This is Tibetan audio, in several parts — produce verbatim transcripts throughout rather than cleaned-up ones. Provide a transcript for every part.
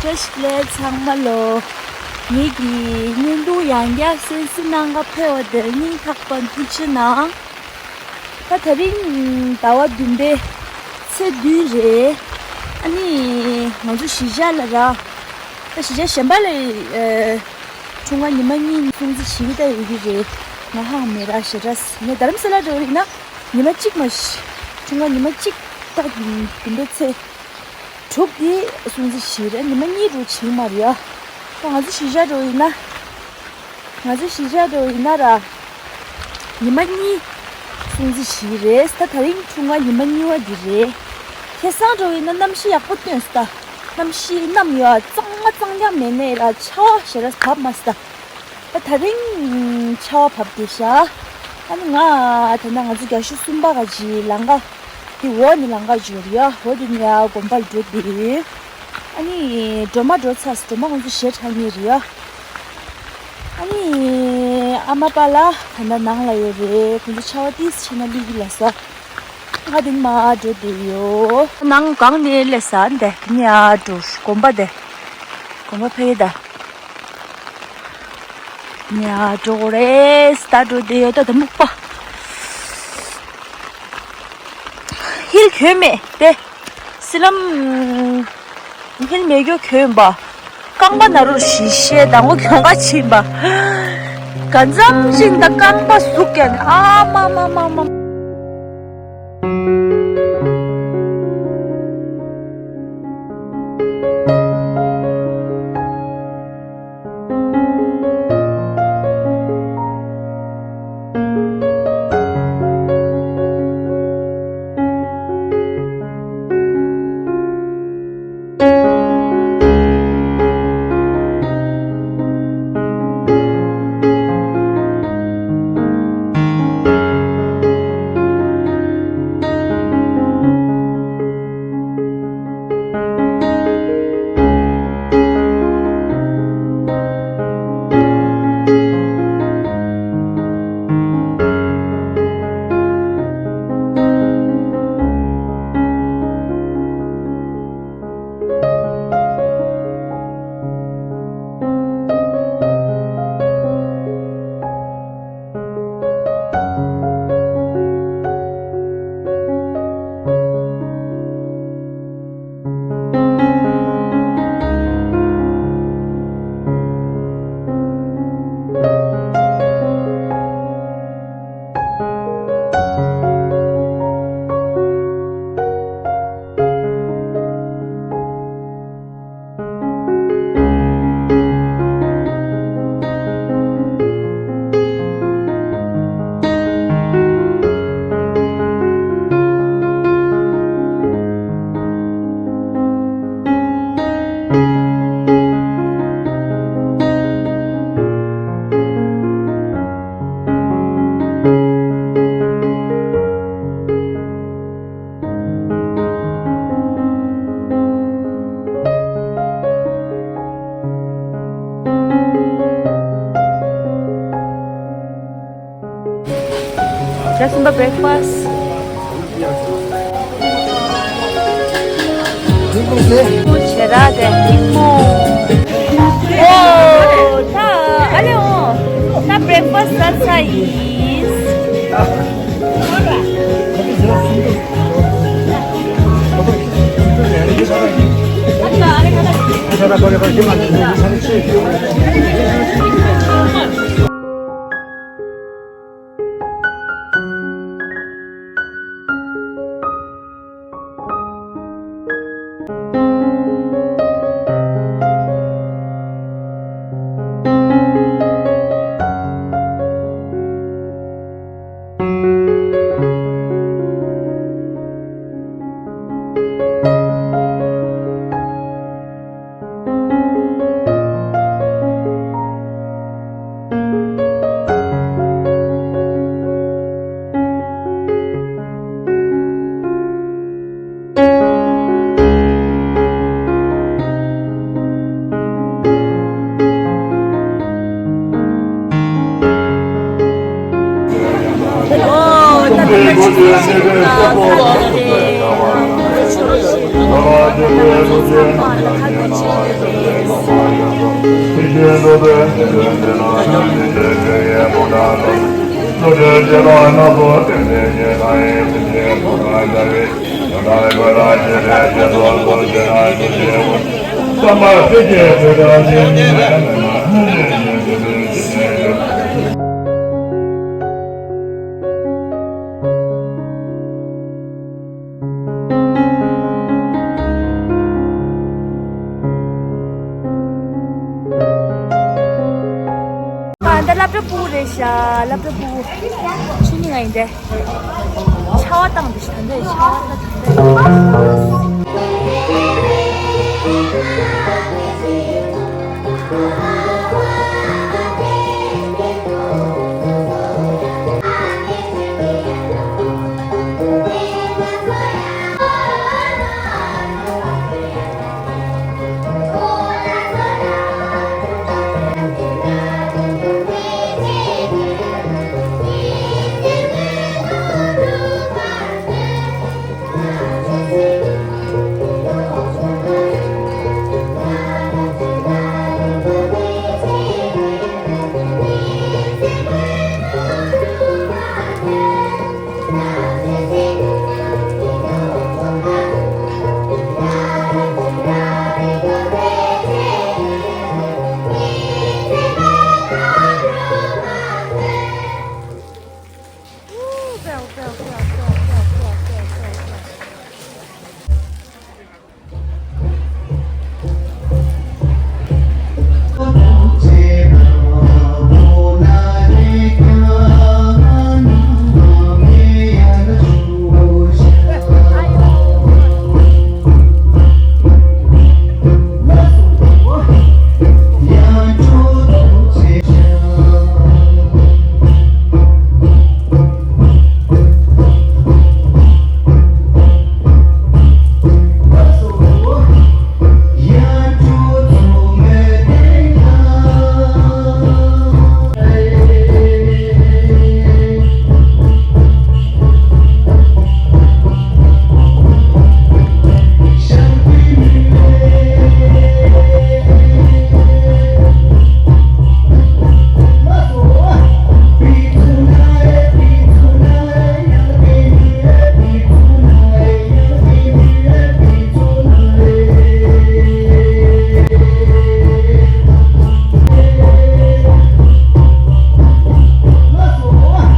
བཀྲ་ཤིས་བདེ་ལེགས་ཚང་མ་ལོ། ངེད་ཀྱི་བརྙན་ཐུང་ཡང་བསྐྱར་གསན་གཟིགས་གནང་ག་ཕེབས་པ་དེར་སྙིང་ཐག་པ་ཐུགས་རྗེ་གནང་། ད་དེ་རིང་ཟླ་བ་བདུན་པའི་ཚེས་བདུན་རེད། ཨ་ནི་ང་ཚོ་གཞིས་ཆགས་ལ་ར། ད་གཞིས་ཆགས་གཞན་པ་ལ་ཨེ། འཁྲུངས་སྐར་ཉི་མ་གཉིས་སྲུང་བརྩི་བྱེད་ཀྱི་ད་ཡོད་ཀྱི་རེད། ང་ཧང་མེད་ར་ཞེ་དྲག་ངས་རྡ་རམ་ས་ལ་འགྲོ་ཡིན་ན་ཉི་མ་གཅིག་མ་གཞི། འཁྲུངས་སྐར་ཉི་མ་གཅིག་ད་བདུན་པའི་ཚེས་དྲུག་གི་སྲུང་བརྩི་བྱེད་རེད། ཉི་མ་གཉིས་འགྲོ་བྱེད་མ་རེད་ཡ། ད་ང་ཚོ་གཞིས་ཆགས་འགྲོ་ཡིན་ན། ང་ཚོ་གཞིས་ཆགས་འགྲོ་ཡིན་ན་ར། ཉི་མ་གཉིས་སྲུང་བརྩི་བྱེད་རེད། ད་དེ་རིང་འཁྲུངས་སྐར་ཉི་མ་གཉིས་པ་འདི་རེད། ཁ་སང་འགྲོ་ཡིན་ན་གནམ་གཤིས་ཡག་པོ་སྟོན་སོང་ད། གནམ་གཤིས་གནམ་ཡོད་གཙང་མ་གཙང་རྐྱང་མེད་ནའི་ར་ཆར་པ་ཞེ་དྲག་བབས་མ་སོང་ད། ད་དེ་རིང་ཆར་པ་བབས་བསྡད་ཤག་ཨ་ནི་ང་ད་ལྟ་ང་ཚོ་རྒྱ་ཤོད་གསུམ་པ་ག་ཅིག་ལམ་ཁ་དེ་འོག་ནས་ལམ་ཁ་འཇུག་ཡ། འོག་དེ་ནས་ཡ་དགོན་པ་ལ་འགྲོ་བསྡད་ཡོད། ཨ་ནི་སྒྲོལ་མ་འགྲོ་ཚར་སོང་། སྒྲོལ་མ་ཁོང་ཚོ་ཞལ་གྲངས་གཉིས་རེད་ཡ། ཨ་ནི་ཨ་མ་པཱ་ལགས་ད་ལྟ་ནང་ལ་ཡོད་རེད། ཁོང་ཚོ་ཆར་པ་ཏོག་ཙམ་ཆེ་ན་སླེབས་ཀྱི་ལབ་སོང་། ང་དེ་ནས་མར་འགྲོ་བསྡད་ཡོད། ནང་སྒང་ནས་སླེབས་སོང་། འདི་ནས་ཡར་འགྲོ། དགོན་པ་དེ། དགོན་པ་ཕ་གི་ད། ནས་ཡར་འགྲོ་དགོས་རེད། ད་འགྲོ་བསྡད་ཡོད། ད་ད་སྨུག་པ། ཧིལ་གྱོན་མེད་དེ། སི་ལམ། ཧིལ་མེད་རྒྱུ་གྱོན་པ། རྐང་པ་ན་རུ་ཞི་ཤེས་དང་པོ་གྱོན་ག་ཕྱིན་པ། ག་ཙམ་ཞིག་ད་རྐང་པ་ཟུག་ཀྱང་ཨ་མ་མ་མ་མ། Just in the breakfast. ཁྱེད་རང་དེ་ལྟད་མོ། ཨོ། ད་ཨ་ལེ་ཨོ། ད་བྷེ་རེག་ཕ་སི་ཟ་ཚར་ཡིན། ཨ་འདི་སློབ་གྲྭ་ཕྲུ་གུ་རེད་ཤག་སློབ་གྲྭ་ཕྲུ་གུ་ཆུ་ནི་ང་ཡིན་ཏེ། ཆར་པ་བཏང་འདུག་ཤག་ད་འདི་ཆར་པ་ད་ད་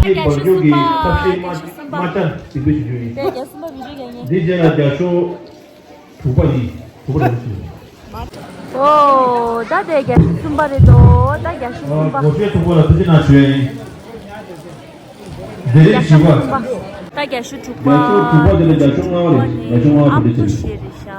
འདི། བར་འགྱུར་གྱི་ཐབས་ཤེས་མ་མ་བྱ་ཞིག་པའི་ཞུ་རྒྱུ་ཡིན། དེ་རྒྱལ་གསུམ་པ་བི་ཌིའོ་རྒྱག་མཁན། འདི་རྗེས་ལ་རྒྱ་ཤོག་དྲུག་པ་ཡིན། དྲུག་པ་རེད་ཞུ། ཨོ་ད་དེ་རྒྱལ་གསུམ་པ་རེད་དོ། ད་རྒྱལ་གསུམ་པ། ཨ་གོ་ཤེས་དྲུག་པ་ལ་ཐུགས་རྗེ་གནང་ཞུ་ཡ་ཡིན། དེ་རིང་བཞི་པ། ད་རྒྱལ་གསུམ་པ། ད་རྒྱལ་གསུམ་དྲུག་པ། རྒྱལ་གསུམ་དྲུག་པ་དེ་ལ་རྒྱལ་གསུམ་ལྔ་པ་རེད། རྒྱལ་གསུམ་ལྔ་པ་དེ་འདྲ་བྱས། རེད་ཤག་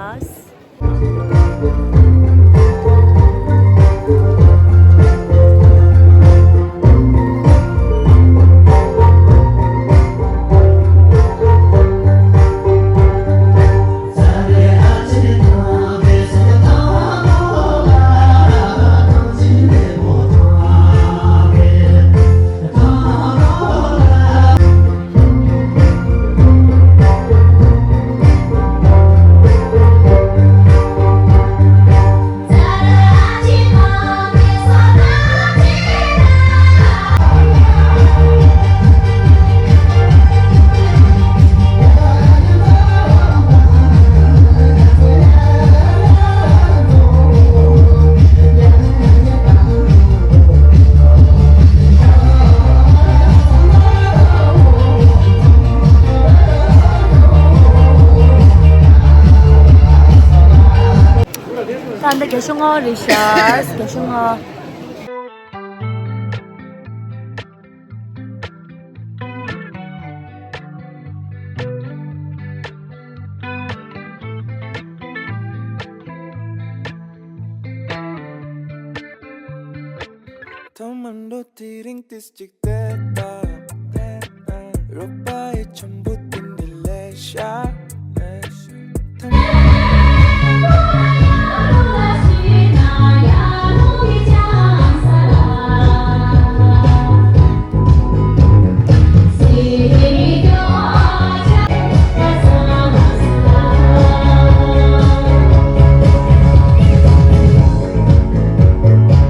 ད་ལྟ་རྒྱ་ཤོག་ལྔ་པ་རེད་ཤག་རྒྱ་ཤོག་ལྔ་པ། ཐོག་མར་འགྲོ་དེ་རིང་ཏིས་གཅིག་བལྟས་དང་། རོགས་པ་ཡི་འཆམ་པོ་དེ་འདྲ་ལས་ཤ།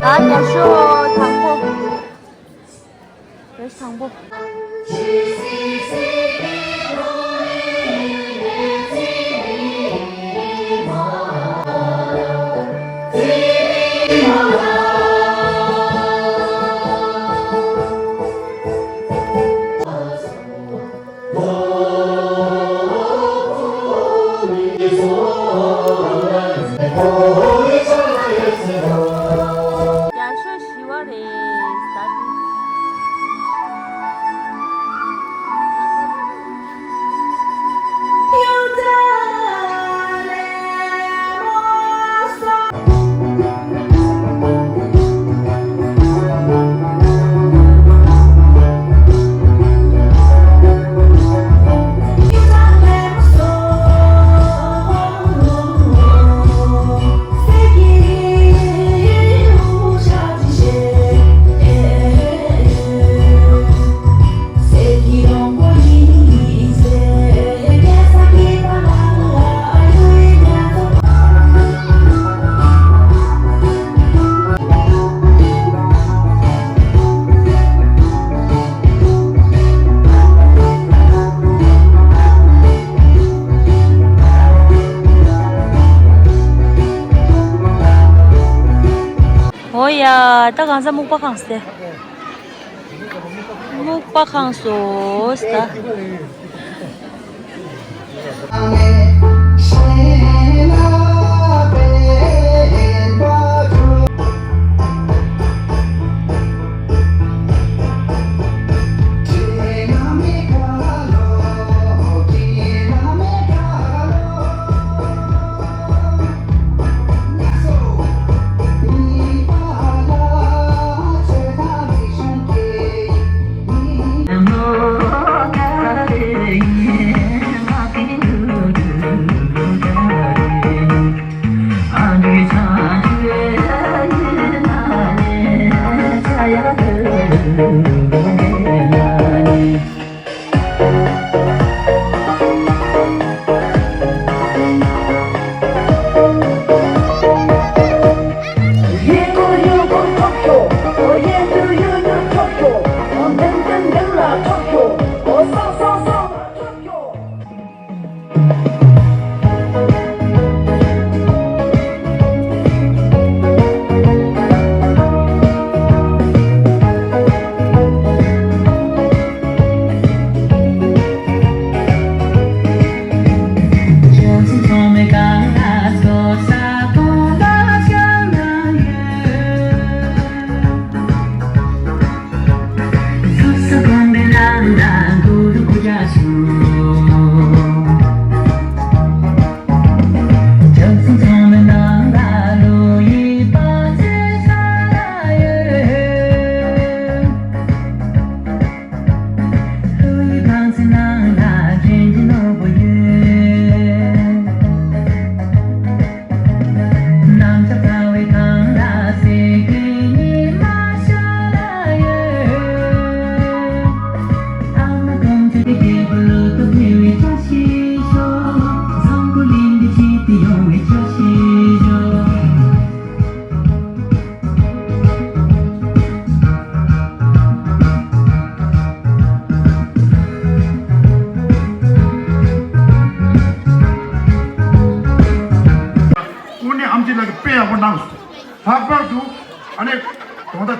ད་རྒྱ་ ཤོ་དང་པོ། རེས་དང་པོ། རྒྱ་ཤོག་བཞི་བ་རེད། ད་དེ། འོ་ཡ། ད་གང་ཟག་སྨུག་པ་ཁང་སྟེ། སྨུག་པ་ཁང་སོ་སྟ། ཀུན་ནས་ཨེམ་ཆི་ལགས་ཀྱིས་དཔེ་ཡག་པོ་གནང་སོང་། ལྷག་པར་དུ་ཨ་ནི་གདོང་ད།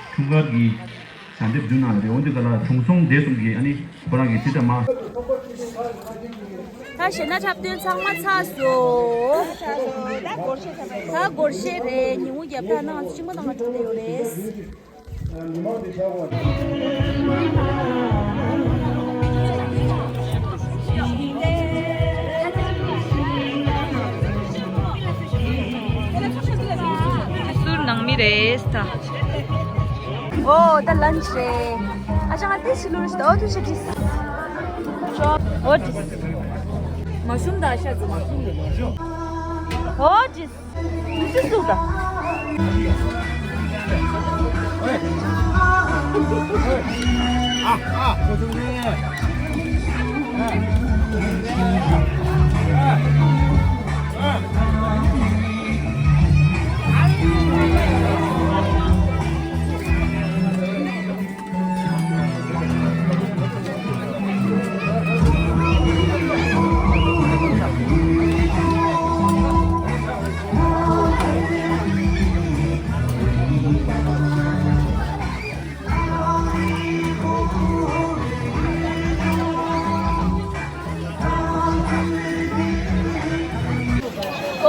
འཁྲུངས་སྐར་གྱི་ཞལ་འདེབས་བསྡུ་གནང་རེད། འོན་ཏེ་ག་ལ་དྲུང་སྲོང་ལྡེ་གསུམ་གྱིས་ཨ་ནི་ཁོ་རང་གི་ཚིག་ཐ་མ། ད་གཞས་སྣ་འཁྲབ་སྟོན་ཚང་མ་ཚར་སོང་། ད་སྒོར་གཞས་རེད། ཉིན་གུང་རྒྱབ་ཐག་ནང་ཅིག་མ་དང་ང་འགྲོ་བསྡད་ཡོད་རེད། ཟུར་ནང་མི་རེད་ད། ཨོ་ད་ལན་ཆི་རེད། ཨ་ཅག་ང་ཏི་ཤི་ལུ་རེད་ད། ཨོ་ཏུ་ཤི་ཏིས། ཨོ་ཏིས། མ་ཤུམ་དང་ཤ་ཚ། མ་ཤུམ་ལས་མ་ཤུམ། ཨོ་ཅི། ཅི་ཟུག་དང་།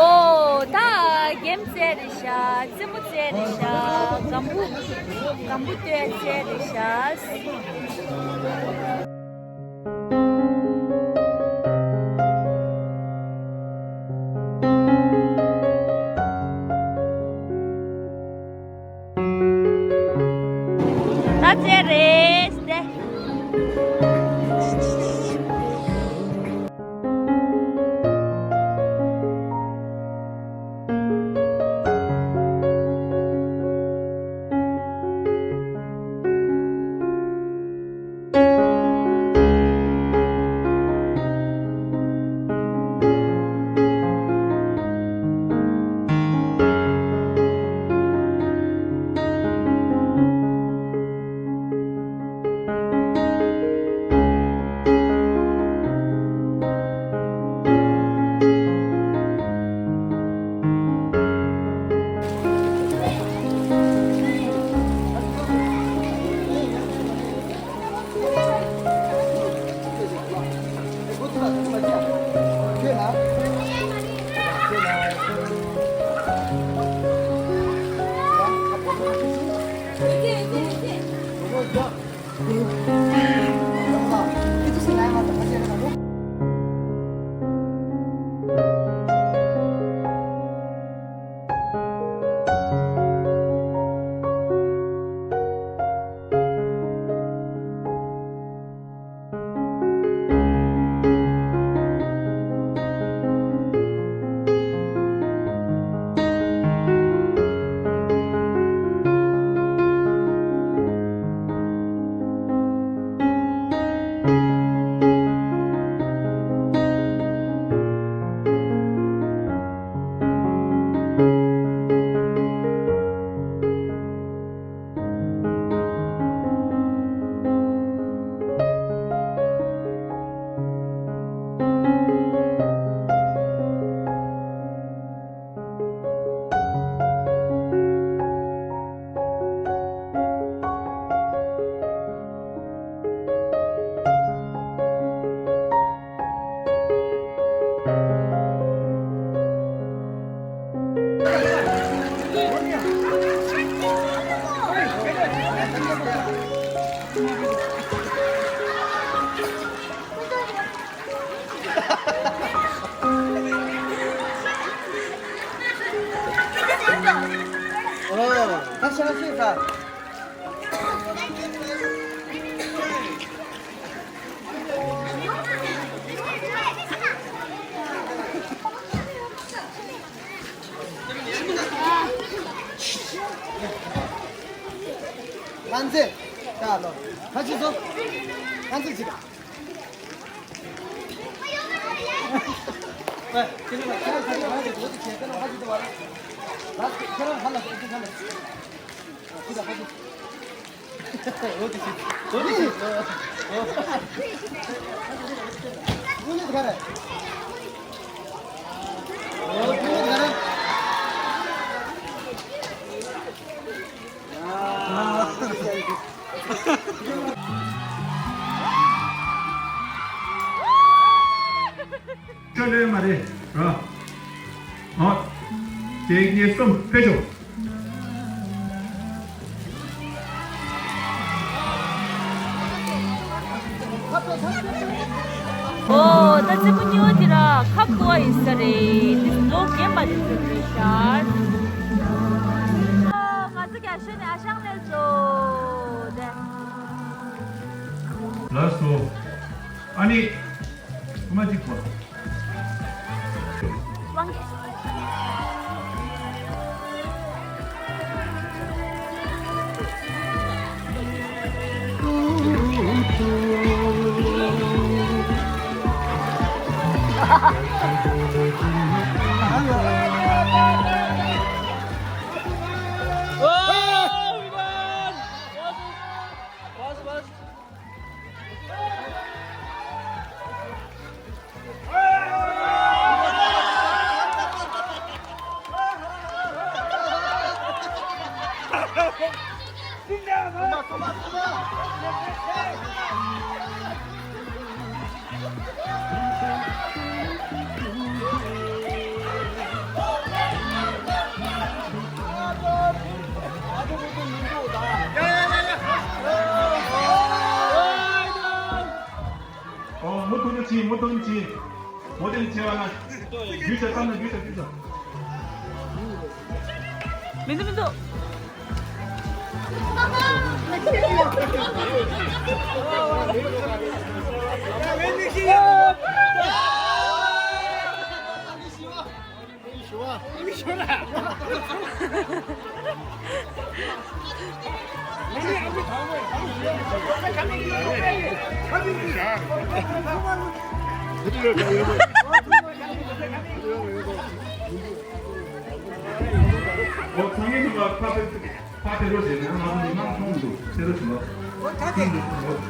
ཨོ་ད་རྒན་བཙལ་རེད་ཤག་རྩེད་མོ་རྩེ་རེད་ཤག་སྒམ་པོ། སྒམ་པོ་སྟོན་རྩེ་རེད་ཤག་ད་རྩེ་རེད་ཟེར། ཨོ། ད་ཤ་ཤེས་ད། ཁ་འཛེ། ད་ལོ། ཁ་ཅིག་བཟོ། ཁ་འཛེ་ཅིག་ཆ་ལོས་མ་རེད་ར། ཨ། དེ་ངེད་གསུམ་ཕེབས་ཤོག་ཨོ། ད་རྩེད་མོ་གཉིས་པ་དེ་ར་ཁ་ཕོ་བ་ཡིན་ས་རེད། དེ་ལོ་རྒན་པ་དེ་ཚོ་རེད་ཤག་ཨོ། ང་ཚོ་རྒྱ་ཤོད་ནས་ཨ་ཞང་ལས་ཚོ་དེ། ལགས་སོ། ཨ་ནི། ཁུ་མ་གཅིག་པ། ཨོ། མུ་མཐུད་ནས་ཕྱིན། མུ་མཐུད་ནས་ཕྱིན། མུ་མཐུད་ནས་ཕྱིན་པ་ན། རྒྱུས་ཆ་བསམ་ན་རྒྱུས་ཆ་རྒྱུས་ཆ། མི་འདུག་མི་འདུག་ཕ་དེ་རོ་ཞེས་ན་ང་ཚོ་མི་མང་མཐོང་འདུག་ཕ་དེ་རོ་ཞེས་ལོ།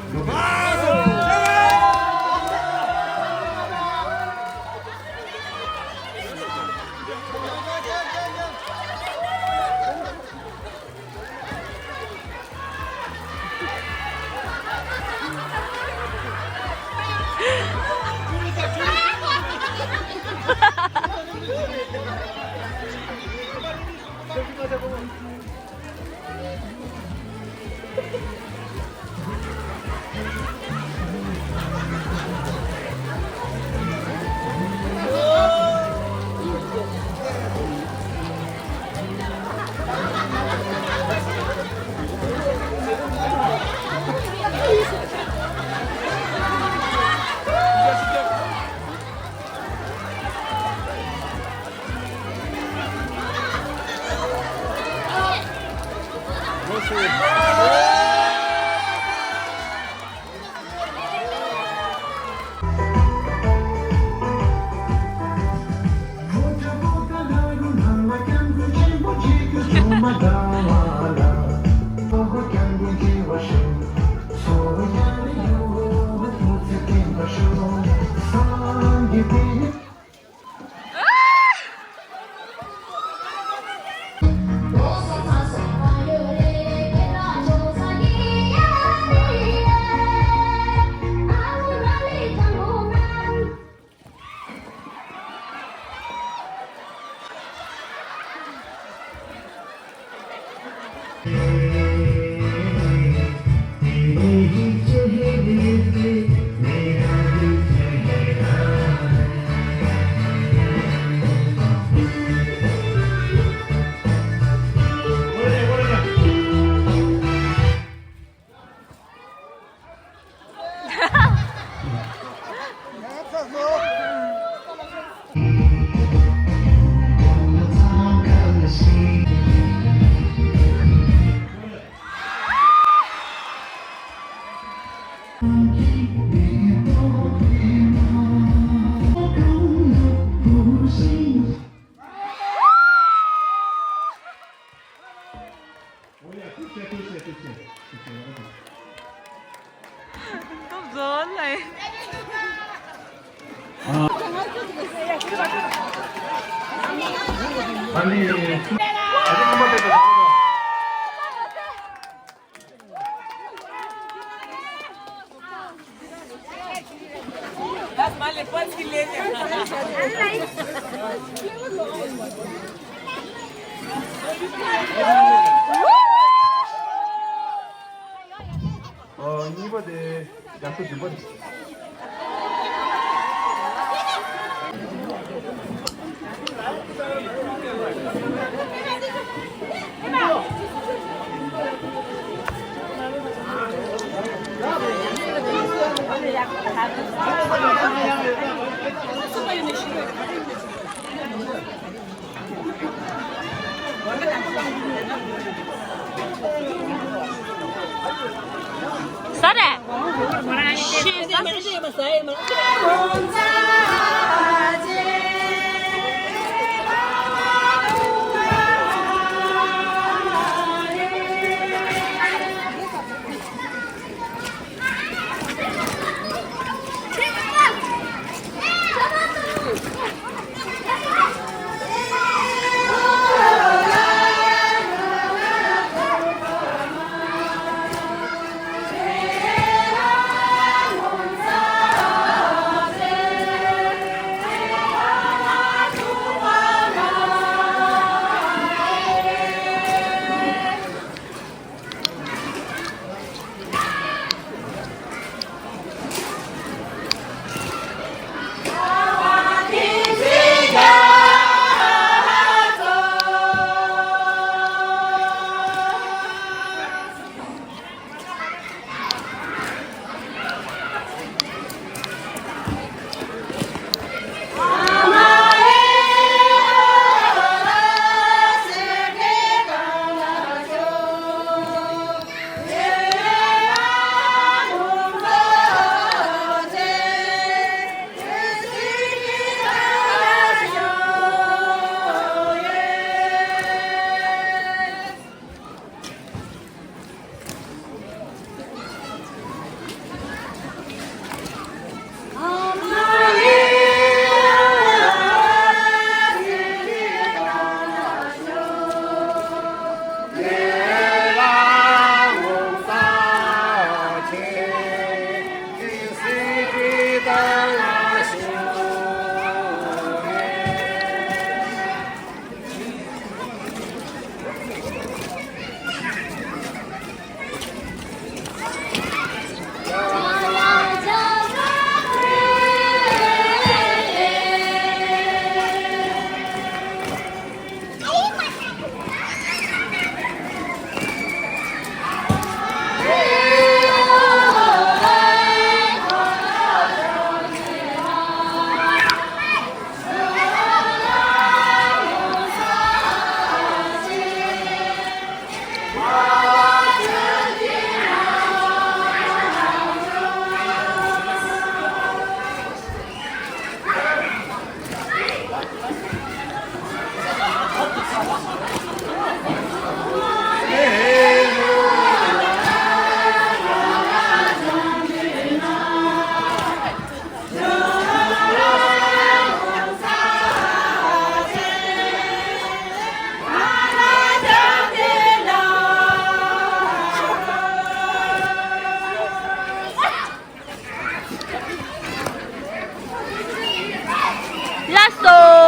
ཨོ། གཉིས་པ་དེ་རྒྱ་མཚོ་ལྗོན་པ་རེད། ས་རེད། ཤེས་ས། ལགས་སོ།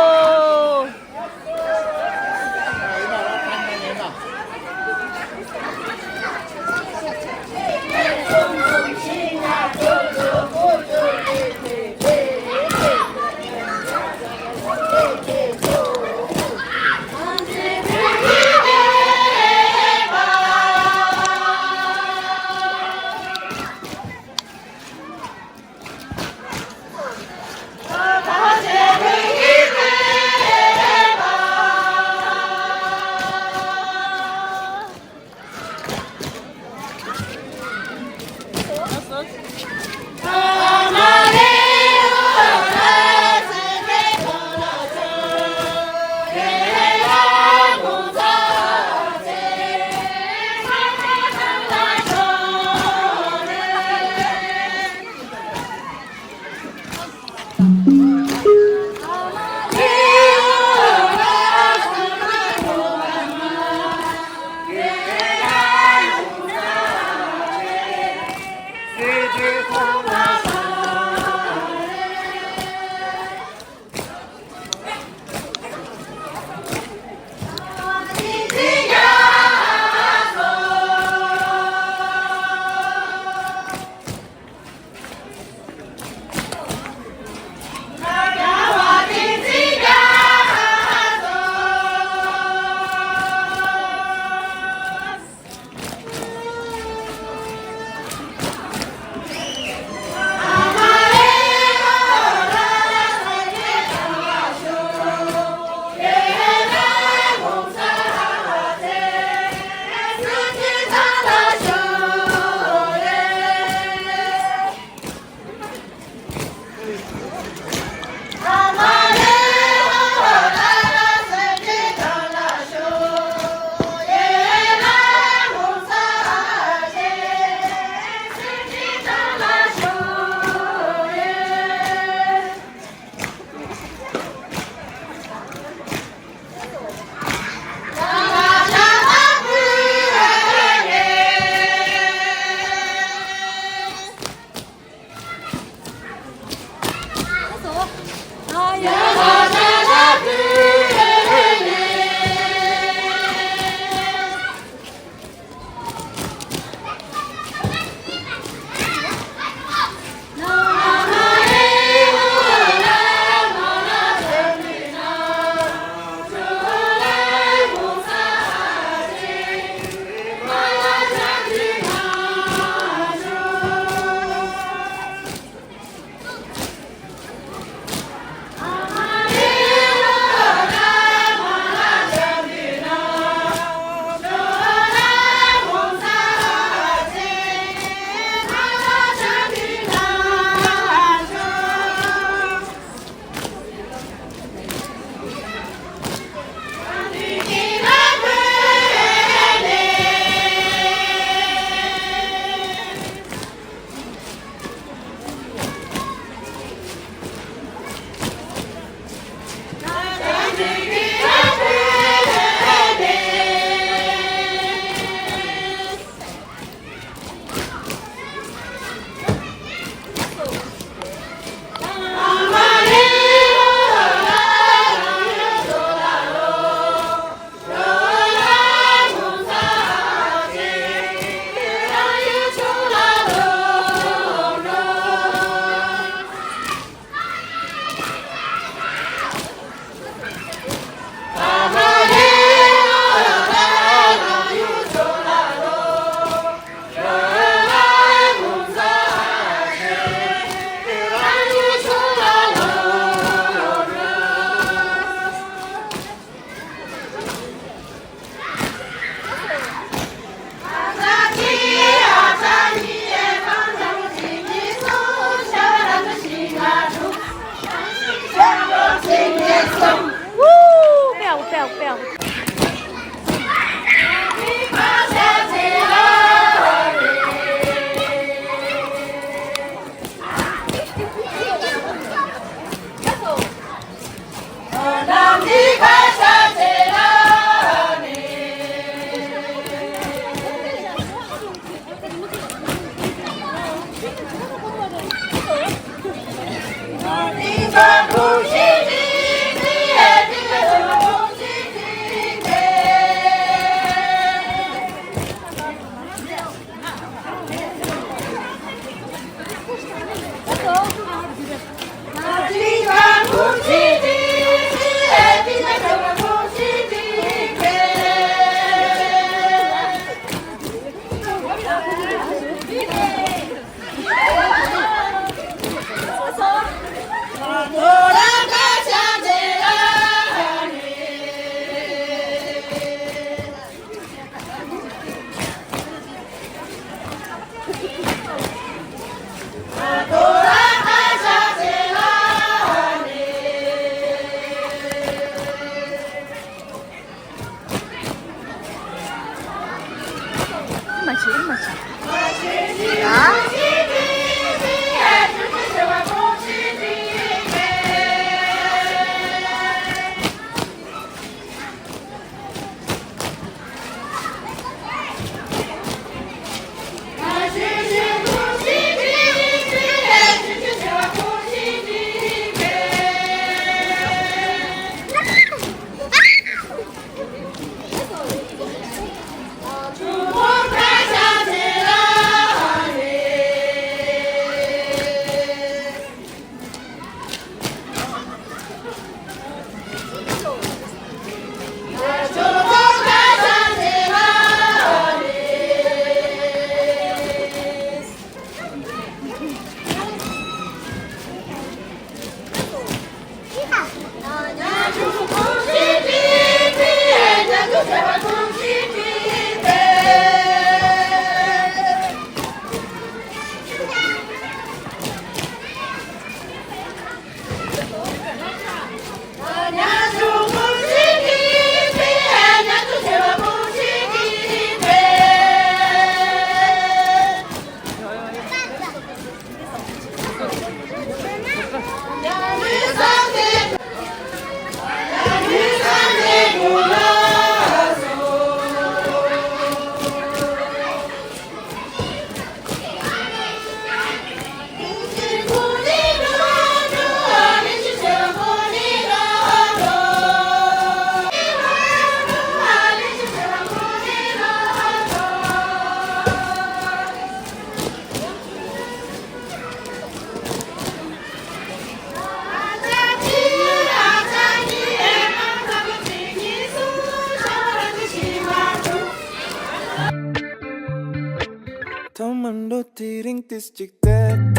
ཏིས་ཅིག་དེ་ལྟ།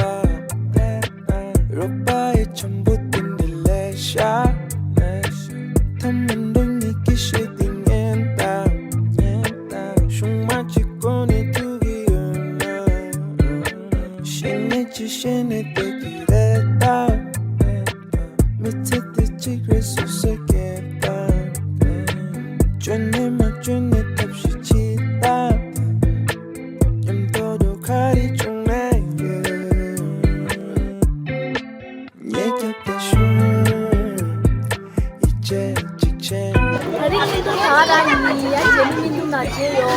རོགས་པ་ཡི་འཆམ་པོ་དེ་འདྲ་ལས་ཤ། ཐ་མ་འགྲོ་ཉིད་ཀྱི་ཤེས་དེ་ངན་ལྟ། ཤུང་མ་གཅིག་གོ་ནས་ཐུག་གི་ཡོད་ན། ཤེས་ནས་ཅི་ཤེས་ནས་དེ་གི་རེད་ལྟ། མི་ཚེ་དེ་གཅིག་རེད་སོ་སོས་སྐྱེལ་ལྟ། བཅོས་ནས་མ་བཅོས་ནས་ཐབས་ཤེས་བྱེད་ལྟ། མཉམ་དུ་འགྲོ་ག་རེ་བྱུང་ན་ཡོད། ངས་རྒྱབ་ལ་ཞུ། ཡིད་ཆེས་གཅིག་བྱས། ད་རིང་བརྙན་ཐུང་ད་ག་རང་ཡིན། ཡ་རྗེས་མའི་བརྙན་ཐུང་ནང་མཇལ་ཡོང་